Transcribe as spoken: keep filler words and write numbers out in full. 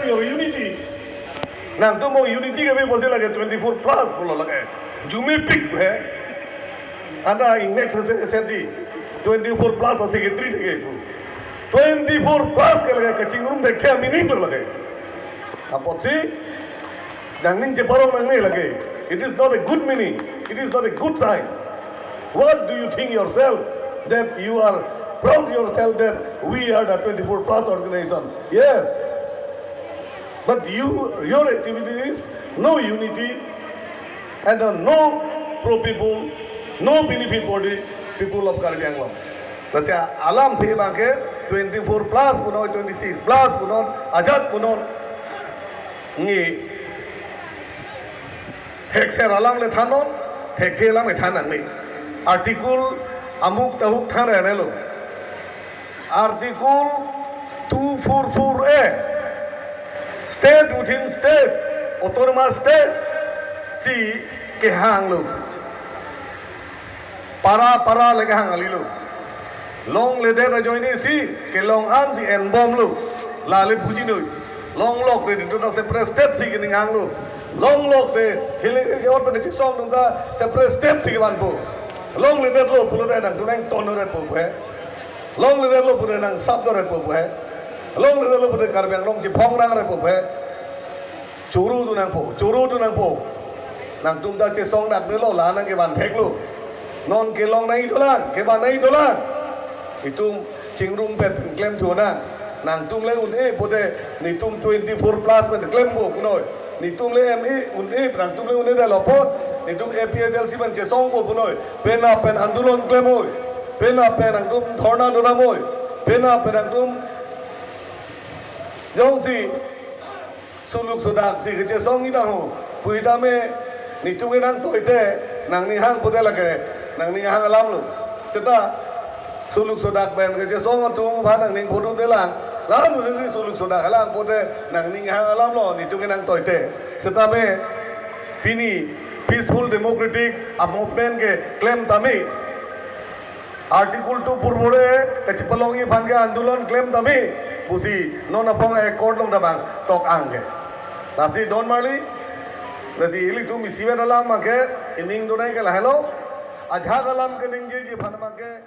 your unity. Nangtum mo unity ke bi bosi lake twenty-four plus pulo lake. Jumepik he. Anta index ase ase di. Twenty-four plus ase ke tri ke pu. Twenty-four plus ke lake kachingrum de kya meaning lo lake. Apotsi nangning cheparong nangne lake. It is not a good meaning. It is not a good sign. What do you think yourself that you are proud yourself that we are the twenty-four plus organization? Yes. But you, your activity is no unity and uh, no pro people, no benefit for the people of Karbi Anglong. Lasi alam the abang ke twenty-four plus punon, twenty-six plus punon, ajat punon. Ngi hekser alam le thanon, hekthe alam le than nangne. Article amuk tahuk than rene lo. Article two four four A, state within state, autonomous state si kehang lo. Para para le kehang kali lo. Longledet ajoine si kelong an si enbom lo. Lale puji noi. Longlok te ningdun ta separate state si kening hang lo. Longlok te hilik ke ot pen chesong dun ta separate state si kevanpo. Longledet lo pulote nangtum nangton ret po he. Longledet lo pulote nangsap do ret po he. Longledet lo pulote Karbi Anglong chephong nang ret po he. Choro dun nangpo, choro dun nangpo. Nangtum ta chesong nak delo, la nang kevan thek lo. Non kelong nangji dolang, kevan nangji dolang. Itum chingrum pen klem thu nang. Nangtum le un-e pote netum twenty-four plus pen klempo punoi. Netum le M A un-e, nangtum le un-e dalo pon. Netum A P H L C pen chesongpo punoi. Penap pen andolon klemoi. Penap pen nangtum dhorna donamoi. Penap pen nangtum jongsi suluk sudak si kechesong idang ho. Pu idam e, netum ke nangtoite, nangning hang pote lake, nangning hang alam lo. Seta suluk sudak pen kechesong atum aphan nangning photo delang. Lalu si suluk sudak alam pote nangning hang alam lo, netum ke nangtoite. Seta me pini peaceful democratic a movement keklem tame. Article two purpore kachepalongji aphan ke andolon klem tame pusi non aphong accord along ta bang tok ang ke. Lasi don marli, lasi ilitum isivet alam abang ke ining donai ke lahelo. Ajahak alam keningjeji aphan abang ke